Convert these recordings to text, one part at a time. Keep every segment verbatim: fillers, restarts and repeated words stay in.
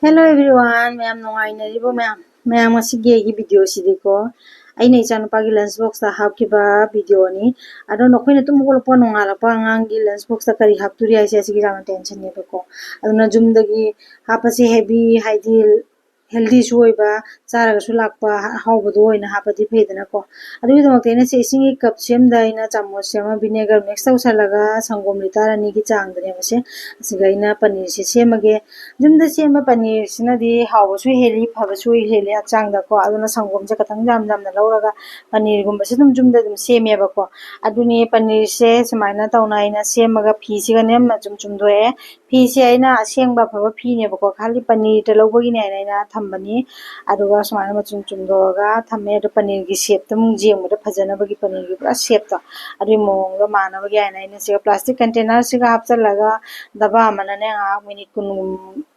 Hello everyone, ꯃꯌꯥꯝ ꯅꯨꯡꯉꯥꯏꯅꯔꯤꯕꯣ? ꯃꯌꯥꯝ ꯃꯌꯥꯝ ꯉꯁꯤꯒꯤ ꯑꯩꯒꯤ ꯚꯤꯗꯤꯑꯣꯁꯤꯗꯤꯀꯣ, ꯑꯩꯅ ꯏꯆꯥꯅꯨꯄꯥꯒꯤ ꯂꯟꯁ ꯕꯣꯛꯁꯇ ꯍꯥꯞꯈꯤꯕ ꯚꯤꯗꯤꯑꯣꯅꯤ꯫ ꯑꯗꯣ ꯅꯈꯣꯏꯅ ꯇꯨꯝ ꯍꯧꯒꯠꯂꯛꯄ, ꯅꯣꯡꯉꯥꯜꯂꯛꯄ ꯑꯉꯥꯡꯒꯤ ꯂꯟꯁ ꯕꯣꯛꯁꯇ ꯀꯔꯤ ꯍꯥꯞꯇꯣꯔꯤ ꯍꯥꯏꯁꯦ ꯑꯁꯤꯒꯤ ꯌꯥꯝꯅ ꯇꯦꯟꯁꯟꯅꯦꯕꯀꯣ꯫ ꯑꯗꯨꯅ ꯌꯨꯝꯗꯒꯤ ꯍꯥꯞꯄꯁꯦ, ꯍꯦꯚꯤ ꯍꯥꯏꯗꯤ ꯍꯦꯜꯗꯤꯁꯨ ꯑꯣꯏꯕ, ꯆꯥꯔꯒꯁꯨ ꯂꯥꯛꯄ, ꯑꯍꯥꯎꯕꯗꯣ ꯑꯣꯏꯅ ꯍꯥꯞꯄꯗꯤ ꯐꯩꯗꯅꯀꯣ꯫ ꯑꯗꯨꯒꯤꯗꯃꯛꯇ ꯑꯩꯅ ꯁꯤ ꯏꯁꯤꯡꯒꯤ ꯀꯞꯁꯦ ꯑꯃꯗ ꯑꯩꯅ ꯆꯥꯃꯁ ꯑꯃ ꯚꯤꯅꯦꯒꯔ ꯃꯤꯛꯁ ꯇꯧꯁꯜꯂꯒ ꯁꯪꯒꯣꯝ ꯂꯤꯇꯔ ꯑꯅꯤꯒꯤ ꯆꯥꯡꯗꯅꯦꯕ ꯁꯦ꯫ ꯑꯁꯤꯒ ꯑꯩꯅ ꯄꯅꯤꯔꯁꯦ ꯁꯦꯝꯃꯒꯦ꯫ ꯌꯨꯝꯗ ꯁꯦꯝꯕ ꯄꯅꯤꯔꯁꯤꯅꯗꯤ ꯍꯥꯎꯕꯁꯨ ꯍꯦꯜꯂꯤ, ꯐꯕꯁꯨ ꯍꯦꯜꯂꯤ ꯍꯛꯆꯥꯡꯗꯀꯣ꯫ ꯑꯗꯨꯅ ꯁꯪꯒꯣꯝꯁꯦ ꯈꯇꯪ ꯌꯥꯝ ꯌꯥꯝꯅ ꯂꯧꯔꯒ ꯄꯅꯤꯔꯒꯨꯝꯕꯁꯦ ꯑꯗꯨꯝ ꯌꯨꯝꯗ ꯑꯗꯨꯝ ꯁꯦꯝꯃꯦꯕꯀꯣ꯫ ꯑꯗꯨꯅꯦ ꯄꯅꯤꯔꯁꯦ ꯁꯨꯃꯥꯏꯅ ꯇꯧꯅ ꯑꯩꯅ ꯁꯦꯝꯃꯒ ꯐꯤꯁꯤꯒꯅꯦ ꯃꯆꯨꯝ ꯆꯨꯝꯗꯣꯛꯑꯦ꯫ ꯐꯤꯁꯦ ꯑꯩꯅ ꯑꯁꯦꯡꯕ ꯑꯐꯕ ꯐꯤꯅꯦꯕꯀꯣ, ꯈꯥꯂꯤ ꯄꯅꯤꯔꯗ ꯂꯧꯕꯒꯤꯅꯦ ꯍꯥꯏꯅ ꯑꯩꯅ ꯊꯝꯕꯅꯤ꯫ ꯑꯗꯨꯒ ꯁꯨꯃꯥꯏꯅ ꯃꯆꯨꯝ ꯆꯨꯝꯗꯣꯛꯑꯒ ꯊꯝꯃꯦ꯫ ꯑꯗꯣ ꯄꯅꯤꯔꯒꯤ ꯁꯦꯞꯇ ꯑꯃꯨꯛ ꯌꯦꯡꯕꯗ ꯐꯖꯅꯕꯒꯤ, ꯄꯅꯤꯔꯒꯤ ꯄꯨꯔꯥ ꯁꯦꯞꯇꯣ ꯑꯗꯨꯒꯤ ꯃꯑꯣꯡꯗ ꯃꯥꯟꯅꯕꯒꯤ ꯍꯥꯏꯅ ꯑꯩꯅ ꯁꯤꯒ ꯄ꯭ꯂꯥꯁꯇꯤꯛ ꯀꯟꯇꯦꯅꯔꯁꯤꯒ ꯍꯥꯞꯆꯜꯂꯒ ꯗꯕꯥ ꯑꯃꯅꯅꯦ ꯉꯥꯏꯍꯥꯛ ꯃꯤꯅꯤꯠ ꯀꯨꯟ,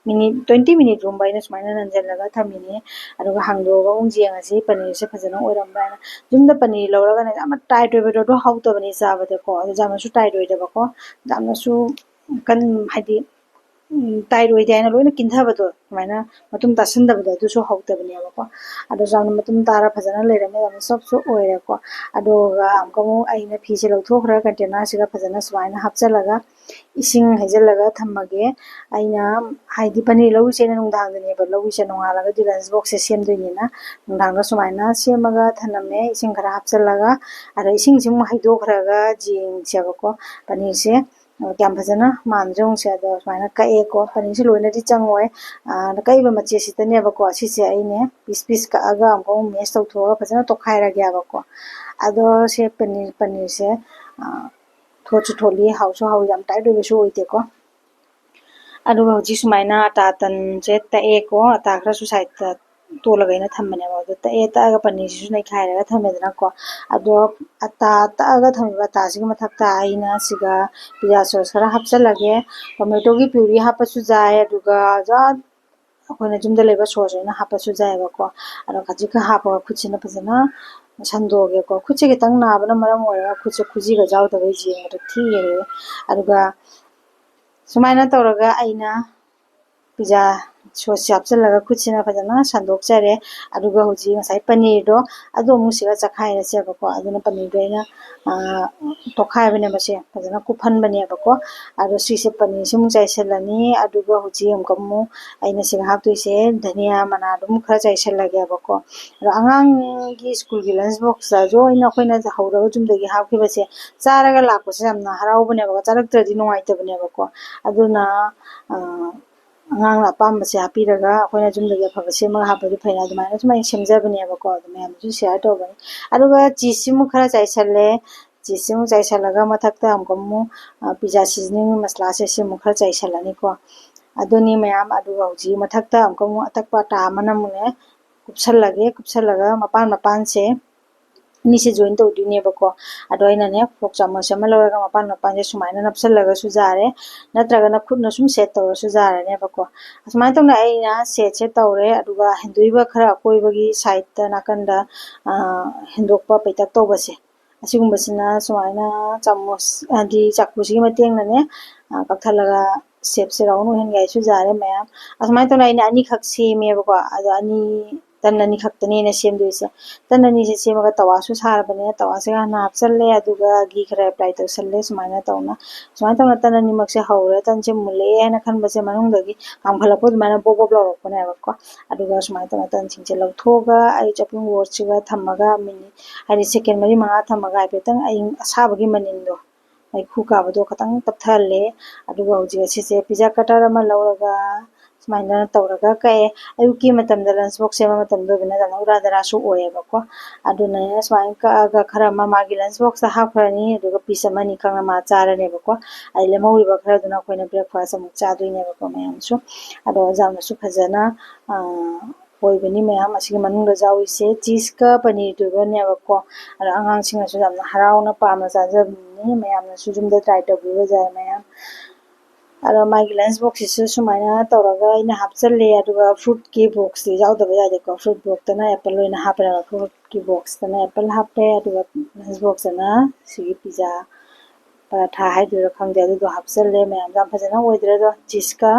ꯃꯤꯅꯤꯠ ꯇ꯭ꯋꯦꯟꯇꯤ ꯃꯤꯅꯤꯠꯀꯨꯝꯕ ꯑꯩꯅ ꯁꯨꯃꯥꯏꯅ ꯅꯟꯁꯤꯜꯂꯒ ꯊꯝꯃꯤꯅꯦ꯫ ꯑꯗꯨꯒ ꯍꯥꯡꯗꯣꯛꯑꯒ ꯑꯃꯨꯛ ꯌꯦꯡꯉꯁꯤ ꯄꯅꯤꯔꯁꯦ ꯐꯖꯅ ꯑꯣꯏꯔꯝꯕ꯭ꯔꯥ ꯍꯥꯏꯅ꯫ ꯌꯨꯝꯗ ꯄꯅꯤꯔ ꯂꯧꯔꯒꯅꯦ ꯌꯥꯝꯅ ꯇꯥꯏꯠ ꯑꯣꯏꯕꯗꯣ ꯑꯗꯨ ꯍꯥꯎꯇꯕꯅꯤ ꯆꯥꯕꯗꯀꯣ꯫ ꯑꯗꯣ ꯌꯥꯝꯅꯁꯨ ꯇꯥꯏꯠ ꯑꯣꯏꯗꯕꯀꯣ, ꯌꯥꯝꯅꯁꯨ ꯀꯟ ꯍꯥꯏꯗꯤ ꯇꯥꯏꯠ ꯑꯣꯏꯗꯦ ꯍꯥꯏꯅ ꯂꯣꯏꯅ ꯀꯤꯟꯊꯕꯗꯣ, ꯑꯗꯨꯃꯥꯏꯅ ꯃꯇꯨꯝ ꯇꯥꯁꯟꯗꯕꯗꯣ ꯑꯗꯨꯁꯨ ꯍꯥꯎꯇꯕꯅꯦꯕꯀꯣ꯫ ꯑꯗꯣ ꯌꯥꯝꯅ ꯃꯇꯨꯝ ꯇꯥꯔ ꯐꯖꯅ ꯂꯩꯔꯝꯃꯦ, ꯌꯥꯝꯅ ꯁꯣꯐꯁꯨ ꯑꯣꯏꯔꯦꯀꯣ꯫ ꯑꯗꯨꯒ ꯑꯃꯨꯛꯀ ꯑꯃꯨꯛ ꯑꯩꯅ ꯐꯤꯁꯦ ꯂꯧꯊꯣꯛꯈ꯭ꯔꯒ ꯀꯟꯇꯦꯅꯔꯁꯤꯒ ꯐꯖꯅ ꯁꯨꯃꯥꯏꯅ ꯍꯥꯞꯆꯜꯂꯒ ꯏꯁꯤꯡ ꯍꯩꯖꯤꯜꯂꯒ ꯊꯝꯃꯒꯦ꯫ ꯑꯩꯅ ꯍꯥꯏꯗꯤ ꯄꯅꯤꯔ ꯂꯧꯔꯤꯁꯦ ꯑꯩꯅ ꯅꯨꯡꯗꯥꯡꯗꯅꯦꯕ ꯂꯧꯔꯤꯁꯦ, ꯅꯣꯡꯉꯥꯜꯂꯒꯗꯤ ꯂꯟꯁ ꯕꯣꯛꯁꯁꯦ ꯁꯦꯝꯗꯣꯏꯅꯤꯅ ꯅꯨꯡꯗꯥꯡꯗ ꯁꯨꯃꯥꯏꯅ ꯁꯦꯝꯃꯒ ꯊꯝꯂꯝꯃꯦ ꯏꯁꯤꯡ ꯈꯔ ꯍꯥꯞꯆꯜꯂꯒ꯫ ꯑꯗ ꯏꯁꯤꯡꯁꯤ ꯑꯃꯨꯛ ꯍꯩꯗꯣꯛꯈ꯭ꯔꯒ ꯌꯦꯡꯁꯦꯕꯀꯣ ꯄꯅꯤꯔꯁꯦ꯫ ꯑ, ꯀꯌꯥꯝ ꯐꯖꯅ ꯃꯥꯟꯕꯁꯦ ꯌꯦꯡꯉꯨꯁꯦ꯫ ꯑꯗꯣ ꯁꯨꯃꯥꯏꯅ ꯀꯛꯑꯦꯀꯣ꯫ ꯄꯅꯤꯔꯁꯦ ꯂꯣꯏꯅꯗꯤ ꯆꯪꯉꯣꯏ꯫ ꯑ, ꯀꯛꯏꯕ ꯃꯆꯦꯠꯁꯤꯗꯅꯦꯕꯀꯣ, ꯁꯤꯁꯦ ꯑꯩꯅꯦ ꯄꯤꯁ ꯄꯤꯁ ꯀꯛꯑꯒ ꯑꯃꯨꯛꯀ ꯑꯃꯨꯛ ꯃꯦꯁ ꯇꯧꯊꯣꯛꯑꯒ ꯐꯖꯅ ꯇꯣꯠꯈꯥꯏꯔꯒꯦꯕꯀꯣ꯫ ꯑꯗꯣ ꯁꯦ ꯄꯅꯤꯔ, ꯄꯅꯤꯔꯁꯦ, ꯑ, ꯊꯣꯠꯁꯨ ꯊꯣꯠꯂꯤ, ꯍꯥꯎꯁꯨ ꯍꯥꯎꯏ, ꯌꯥꯝ ꯇꯥꯏꯠ ꯑꯣꯏꯕꯁꯨ ꯑꯣꯏꯗꯦꯀꯣ꯫ ꯑꯗꯨꯒ ꯍꯧꯖꯤꯛ ꯁꯨꯃꯥꯏꯅ ꯑꯇꯥ ꯇꯟꯁꯦ ꯇꯛꯑꯦꯀꯣ꯫ ꯑꯇꯥ ꯈꯔꯁꯨ ꯁꯥꯏꯠꯇ ꯇꯣꯠꯂꯒ ꯑꯩꯅ ꯊꯝꯕꯅꯦꯕ꯫ ꯑꯗꯣ ꯇꯛꯑꯦ, ꯇꯛꯑꯒ ꯄꯅꯤꯔꯁꯤꯁꯨ ꯅꯩꯈꯥꯏꯔꯒ ꯊꯝꯃꯦꯗꯅꯀꯣ꯫ ꯑꯗꯣ ꯑꯇꯥ ꯇꯛꯑꯒ ꯊꯝꯃꯤꯕ ꯑꯇꯥꯁꯤꯒꯤ ꯃꯊꯛꯇ ꯑꯩꯅ ꯁꯤꯒ ꯄꯤꯖꯥ ꯁꯣꯁ ꯈꯔ ꯍꯥꯞꯆꯜꯂꯒꯦ꯫ ꯇꯣꯃꯦꯇꯣꯒꯤ ꯄ꯭ꯌꯨꯔꯤ ꯍꯥꯞꯄꯁꯨ ꯌꯥꯏ, ꯑꯗꯨꯒ ꯑꯩꯈꯣꯏꯅ ꯌꯨꯝꯗ ꯂꯩꯕ ꯁꯣꯁ ꯑꯣꯏꯅ ꯍꯥꯞꯄꯁꯨ ꯌꯥꯏꯑꯕꯀꯣ꯫ ꯑꯗꯣ ꯈꯖꯤꯛꯈꯛ ꯍꯥꯞꯄꯒ ꯈꯨꯠꯁꯤꯅ ꯐꯖꯅ ꯁꯟꯗꯣꯛꯑꯒꯦꯀꯣ꯫ ꯈꯨꯠꯁꯦ ꯈꯤꯇꯪ ꯅꯥꯕꯅ ꯃꯔꯝ ꯑꯣꯏꯔꯒ ꯈꯨꯠꯁꯦ ꯈꯨꯖꯤꯒ ꯌꯥꯎꯗꯕꯩ ꯌꯦꯡꯕꯗ ꯊꯤꯌꯦ꯫ ꯑꯗꯨꯒ ꯁꯨꯃꯥꯏꯅ ꯇꯧꯔꯒ ꯑꯩꯅ ꯄꯤꯖꯥ ꯁꯣꯁꯁꯦ ꯍꯥꯞꯆꯤꯜꯂꯒ ꯈꯨꯠꯁꯤꯅ ꯐꯖꯅ ꯁꯟꯗꯣꯛꯆꯔꯦ꯫ ꯑꯗꯨꯒ ꯍꯧꯖꯤꯛ ꯉꯁꯥꯏ ꯄꯅꯤꯔꯗꯣ ꯑꯗꯨ ꯑꯃꯨꯛ ꯁꯤꯒ ꯆꯠꯈꯥꯏꯔꯁꯦꯕꯀꯣ꯫ ꯑꯗꯨꯅ ꯄꯅꯤꯔꯗꯣ ꯑꯩꯅ, ꯑ, ꯇꯣꯈꯥꯏꯕꯅꯦꯕ, ꯁꯦ ꯐꯖꯅ ꯀꯨꯞꯍꯟꯕꯅꯦꯕꯀꯣ꯫ ꯑꯗꯣ ꯁꯤꯁꯦ ꯄꯅꯤꯔꯁꯤ ꯑꯃꯨꯛ ꯆꯥꯏꯁꯤꯜꯂꯅꯤ꯫ ꯑꯗꯨꯒ ꯍꯧꯖꯤꯛ ꯑꯃꯨꯛꯀ ꯑꯃꯨꯛ ꯑꯩꯅ ꯁꯤꯒ ꯍꯥꯞꯇꯣꯏꯁꯦ ꯙꯅꯤꯌꯥ ꯃꯅꯥꯗꯣ ꯑꯃꯨꯛ ꯈꯔ ꯆꯥꯏꯁꯤꯜꯂꯒꯦꯕꯀꯣ꯫ ꯑꯗꯣ ꯑꯉꯥꯡꯒꯤ ꯁ꯭ꯀꯨꯜꯒꯤ ꯂꯟꯁ ꯕꯣꯛꯁꯇꯁꯨ ꯑꯩꯅ, ꯑꯩꯈꯣꯏꯅ ꯍꯧꯔꯒ ꯌꯨꯝꯗꯒꯤ ꯍꯥꯞꯈꯤꯕꯁꯦ ꯆꯥꯔꯒ ꯂꯥꯛꯄꯁꯦ ꯌꯥꯝꯅ ꯍꯔꯥꯎꯕꯅꯦꯕꯀꯣ, ꯆꯥꯔꯛꯇ꯭ꯔꯗꯤ ꯅꯨꯡꯉꯥꯏꯇꯕꯅꯦꯕꯀꯣ꯫ ꯑꯗꯨꯅ, ꯑ, ꯑꯉꯥꯡꯅ ꯑꯄꯥꯝꯕꯁꯦ ꯍꯥꯞꯄꯤꯔꯒ ꯑꯩꯈꯣꯏꯅ ꯌꯨꯝꯗꯒꯤ ꯑꯐꯕ ꯁꯦꯝꯃꯒ ꯍꯥꯞꯄꯗꯤ ꯐꯩꯅ, ꯑꯗꯨꯃꯥꯏꯅ ꯁꯨꯝ ꯑꯩꯅ ꯁꯦꯝꯖꯕꯅꯦꯕꯀꯣ꯫ ꯑꯗꯨ ꯃꯌꯥꯝꯗꯁꯨ ꯁꯤꯌꯥꯔ ꯇꯧꯕꯅꯤ꯫ ꯑꯗꯨꯒ ꯆꯤꯁꯁꯤꯃꯨꯛ ꯈꯔ ꯆꯥꯏꯁꯜꯂꯦ꯫ ꯆꯤꯁꯁꯤꯃꯨꯛ ꯆꯥꯏꯁꯜꯂꯒ ꯃꯊꯛꯇ ꯑꯃꯨꯛꯀ ꯑꯃꯨꯛ, ꯑ, ꯄꯤꯖꯥ ꯁꯤꯖꯅꯤꯡ ꯃꯁꯂꯥꯁꯦ ꯁꯤꯃꯨꯛ ꯈꯔ ꯆꯥꯏꯁꯜꯂꯅꯤꯀꯣ꯫ ꯑꯗꯨꯅꯤ ꯃꯌꯥꯝ꯫ ꯑꯗꯨꯒ ꯍꯧꯖꯤꯛ ꯃꯊꯛꯇ ꯑꯃꯨꯛꯀ ꯑꯃꯨꯛ ꯑꯇꯛꯄ ꯑꯇꯥ ꯑꯃꯅ ꯑꯃꯨꯛꯅꯦ ꯀꯨꯞꯁꯜꯂꯒꯦ꯫ ꯀꯨꯞꯁꯜꯂꯒ ꯃꯄꯥꯟ ꯃꯄꯥꯟꯁꯦ ꯑꯅꯤꯁꯦ ꯖꯣꯏꯟ ꯇꯧꯗꯣꯏꯅꯦꯕꯀꯣ꯫ ꯑꯗꯣ ꯑꯩꯅꯅꯦ ꯐꯣꯔꯛ ꯆꯥꯃꯁ ꯑꯃ ꯂꯧꯔꯒ ꯃꯄꯥꯟ ꯃꯄꯥꯟꯁꯦ ꯁꯨꯃꯥꯏꯅ ꯅꯞꯁꯜꯂꯒꯁꯨ ꯌꯥꯔꯦ, ꯅꯠꯇ꯭ꯔꯒꯅ ꯈꯨꯠꯅ ꯁꯨꯝ ꯁꯦꯠ ꯇꯧꯔꯁꯨ ꯌꯥꯔꯅꯦꯕꯀꯣ꯫ ꯑꯁꯨꯃꯥꯏꯅ ꯇꯧꯅ ꯑꯩꯅ ꯁꯦꯠꯁꯦ ꯇꯧꯔꯦ꯫ ꯑꯗꯨꯒ ꯍꯦꯟꯗꯣꯛꯏꯕ ꯈꯔ ꯑꯀꯣꯏꯕꯒꯤ ꯁꯥꯏꯗꯠꯇ ꯅꯥꯀꯟꯗ, ꯑ, ꯍꯦꯟꯗꯣꯛꯄ ꯄꯩꯇꯛ ꯇꯧꯕꯁꯦ, ꯑꯁꯤꯒꯨꯝꯕꯁꯤꯅ ꯁꯨꯃꯥꯏꯅ ꯆꯥꯃꯁ, ꯍꯥꯏꯗꯤ ꯆꯥꯛꯀꯨꯁꯤꯒꯤ ꯃꯇꯦꯡꯅꯅꯦ, ꯑ, ꯀꯛꯊꯠꯂꯒ ꯁꯦꯞꯁꯦ ꯔꯥꯎꯟ ꯑꯣꯏꯍꯟꯒꯦ ꯍꯥꯏꯁꯨ ꯌꯥꯔꯦ ꯃꯌꯥꯝ꯫ ꯑꯁꯨꯃꯥꯏꯅ ꯇꯧꯅ ꯑꯩꯅ ꯑꯅꯤꯈꯛ ꯁꯦꯝꯃꯦꯕꯀꯣ꯫ ꯑꯗꯣ ꯑꯅꯤ, ꯇꯟ ꯑꯅꯤꯈꯛꯇꯅꯦ ꯑꯩꯅ ꯁꯦꯝꯗꯣꯏꯁꯦ꯫ ꯇꯟ ꯑꯅꯤꯁꯦ ꯁꯦꯝꯃꯒ ꯇꯋꯥꯁꯨ ꯁꯥꯔꯕꯅꯦ꯫ ꯇꯋꯥꯁꯦ ꯍꯥꯟꯅ ꯍꯥꯞꯆꯜꯂꯦ, ꯑꯗꯨꯒ ꯘꯤ ꯈꯔ ꯑꯦꯄ꯭ꯂꯥꯏ ꯇꯧꯁꯜꯂꯦ꯫ ꯁꯨꯃꯥꯏꯅ ꯇꯧꯅ, ꯁꯨꯃꯥꯏꯅ ꯇꯧꯅ ꯇꯟ ꯑꯅꯤꯃꯛꯁꯦ ꯍꯧꯔꯦ꯫ ꯇꯟꯁꯦ ꯃꯨꯜꯂꯛꯑꯦ ꯍꯥꯏꯅ ꯈꯟꯕꯁꯦ ꯃꯅꯨꯡꯗꯒꯤ ꯀꯥꯝꯈꯠꯂꯛꯄ ꯑꯗꯨꯃꯥꯏꯅ ꯕꯣꯞ ꯕꯣꯞ ꯂꯥꯎꯔꯛꯄꯅꯦꯕꯀꯣ꯫ ꯑꯗꯨꯒ ꯁꯨꯃꯥꯏꯅ ꯇꯧꯅ ꯇꯟꯁꯤꯡꯁꯦ ꯂꯧꯊꯣꯛꯑꯒ ꯑꯩ ꯆꯣꯞꯄꯤꯡ ꯕꯣꯔꯗꯁꯤꯒ ꯊꯝꯃꯒ ꯃꯤꯅꯤꯠ, ꯍꯥꯏꯗꯤ ꯁꯦꯀꯦꯟ ꯃꯔꯤ ꯃꯉꯥ ꯊꯝꯃꯒ ꯍꯥꯏꯐꯦꯠꯇꯪ ꯑꯩ ꯑꯁꯥꯕꯒꯤ ꯃꯅꯤꯟꯗꯣ, ꯃꯩꯈꯨ ꯀꯥꯕꯗꯣ ꯈꯇꯪ ꯇꯞꯊꯍꯜꯂꯦ꯫ ꯑꯗꯨꯒ ꯍꯧꯖꯤꯛ ꯑꯁꯤꯁꯦ ꯄꯤꯖꯥ ꯀꯇꯔ ꯑꯃ ꯂꯧꯔꯒ ꯁꯨꯃꯥꯏꯅ ꯇꯧꯔꯒ ꯀꯛꯑꯦ꯫ ꯑꯌꯨꯛꯀꯤ ꯃꯇꯝꯗ ꯂꯟꯁ ꯕꯣꯛꯁ ꯁꯦꯝꯕ ꯃꯇꯝꯗ ꯑꯣꯏꯕꯅ ꯌꯥꯝꯅ ꯎꯔꯥ ꯗꯔꯥꯁꯨ ꯑꯣꯏꯌꯦꯕꯀꯣ꯫ ꯑꯗꯨꯅ ꯁꯨꯃꯥꯏꯅ ꯀꯛꯑꯒ ꯈꯔ ꯑꯃ ꯃꯥꯒꯤ ꯂꯟꯁ ꯕꯣꯛꯁꯇ ꯍꯥꯞꯈ꯭ꯔꯅꯤ, ꯑꯗꯨꯒ ꯄꯤꯁ ꯑꯃ ꯑꯅꯤ ꯀꯛꯅ ꯃꯥ ꯆꯥꯔꯅꯦꯕꯀꯣ꯫ ꯑꯗꯩ ꯂꯦꯝꯍꯧꯔꯤꯕ ꯈꯔꯗꯨꯅ ꯑꯩꯈꯣꯏꯅ ꯕ꯭ꯔꯦꯛꯐꯥꯁ ꯑꯃꯨꯛ ꯆꯥꯗꯣꯏꯅꯦꯕꯀꯣ ꯃꯌꯥꯝꯁꯨ꯫ ꯑꯗꯣ ꯑꯣꯖꯥꯅꯁꯨ ꯐꯖꯅ, ꯑ, ꯑꯣꯏꯕꯅꯤ ꯃꯌꯥꯝ꯫ ꯑꯁꯤꯒꯤ ꯃꯅꯨꯡꯗ ꯌꯥꯎꯔꯤꯁꯦ ꯆꯤꯁꯀ ꯄꯅꯤꯔꯗꯨꯒꯅꯦꯕꯀꯣ꯫ ꯑꯗꯣ ꯑꯉꯥꯡꯁꯤꯡꯅꯁꯨ ꯌꯥꯝꯅ ꯍꯔꯥꯎꯅ ꯄꯥꯝꯅ ꯆꯥꯖꯕꯅꯤ꯫ ꯃꯌꯥꯝꯅꯁꯨ ꯌꯨꯝꯗ ꯇ꯭ꯔꯥꯏ ꯇꯧꯕꯤꯕ ꯌꯥꯏ ꯃꯌꯥꯝ꯫ ꯑꯗꯣ ꯃꯥꯒꯤ ꯂꯟꯁ ꯕꯣꯛꯁꯁꯤꯁꯨ ꯁꯨꯃꯥꯏꯅ ꯇꯧꯔꯒ ꯑꯩꯅ ꯍꯥꯞꯆꯜꯂꯦ꯫ ꯑꯗꯨꯒ ꯐ꯭ꯔꯨꯠꯀꯤ ꯕꯣꯛꯁꯇꯤ ꯌꯥꯎꯗꯕ ꯌꯥꯗꯦꯀꯣ꯫ ꯐ꯭ꯔꯨꯠ ꯕꯣꯛꯁꯇꯅ ꯑꯦꯄꯜ ꯑꯣꯏꯅ ꯍꯥꯞꯄꯦ꯫ ꯐ꯭ꯔꯨꯠꯀꯤ ꯕꯣꯛꯁꯇꯅ ꯑꯦꯄꯜ ꯍꯥꯞꯄꯦ꯫ ꯑꯗꯨꯒ ꯂꯟꯁ ꯕꯣꯛꯁꯇꯅ ꯁꯤꯒꯤ ꯄꯤꯖꯥ ꯄꯔꯥꯊꯥ ꯍꯥꯏꯗꯣꯏꯔꯥ ꯈꯪꯗꯦ, ꯑꯗꯨꯗꯣ ꯍꯥꯞꯆꯜꯂꯦ꯫ ꯃꯌꯥꯝ ꯌꯥꯝ ꯐꯖꯅ ꯑꯣꯏꯗ꯭ꯔꯦ꯫ ꯑꯗꯣ ꯆꯤꯁꯀ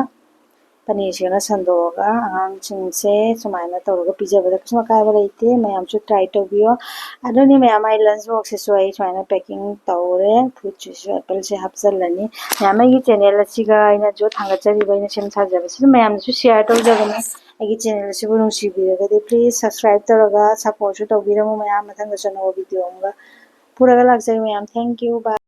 ꯄꯅꯤꯔꯁꯤꯅ ꯁꯟꯗꯣꯛꯑꯒ ꯑꯉꯥꯡꯁꯤꯡꯁꯦ ꯁꯨꯃꯥꯏꯅ ꯇꯧꯔꯒ ꯄꯤꯖꯕꯗ ꯀꯩꯁꯨꯝ ꯑꯀꯥꯏꯕ ꯂꯩꯇꯦ꯫ ꯃꯌꯥꯝꯁꯨ try ꯇꯧꯕꯤꯌꯣ꯫ ꯑꯗꯨꯅꯤ ꯃꯌꯥꯝ, ꯑꯩ lunch boxꯁꯤꯁꯨ ꯑꯩ ꯁꯨꯃꯥꯏꯅ packing ꯇꯧꯔꯦ꯫ Fruitꯁꯤꯁꯨ appleꯁꯦ ꯍꯥꯞꯆꯤꯜꯂꯅꯤ꯫ ꯃꯌꯥꯝ, ꯑꯩꯒꯤ channel ꯑꯁꯤꯒ ꯑꯩꯅꯁꯨ ꯊꯥꯡꯒꯠꯆꯔꯤꯕ ꯑꯩꯅ ꯁꯦꯝ ꯁꯥꯖꯕꯁꯤꯁꯨ ꯃꯌꯥꯝꯗꯁꯨ share ꯇꯧꯖꯕꯅꯤ꯫ ꯑꯩꯒꯤ channel ꯑꯁꯤꯕꯨ ꯅꯨꯡꯁꯤꯕꯤꯔꯒꯗꯤ please subscribe ꯇꯧꯔꯒ supportꯁꯨ ꯇꯧꯕꯤꯔꯝꯃꯨ ꯃꯌꯥꯝ꯫ ꯃꯊꯪꯗꯁꯨ ꯑꯅꯧꯕ video ꯑꯃꯒ ꯄꯨꯔꯒ ꯂꯥꯛꯆꯒꯦ ꯃꯌꯥꯝ꯫ Thank you, bye꯫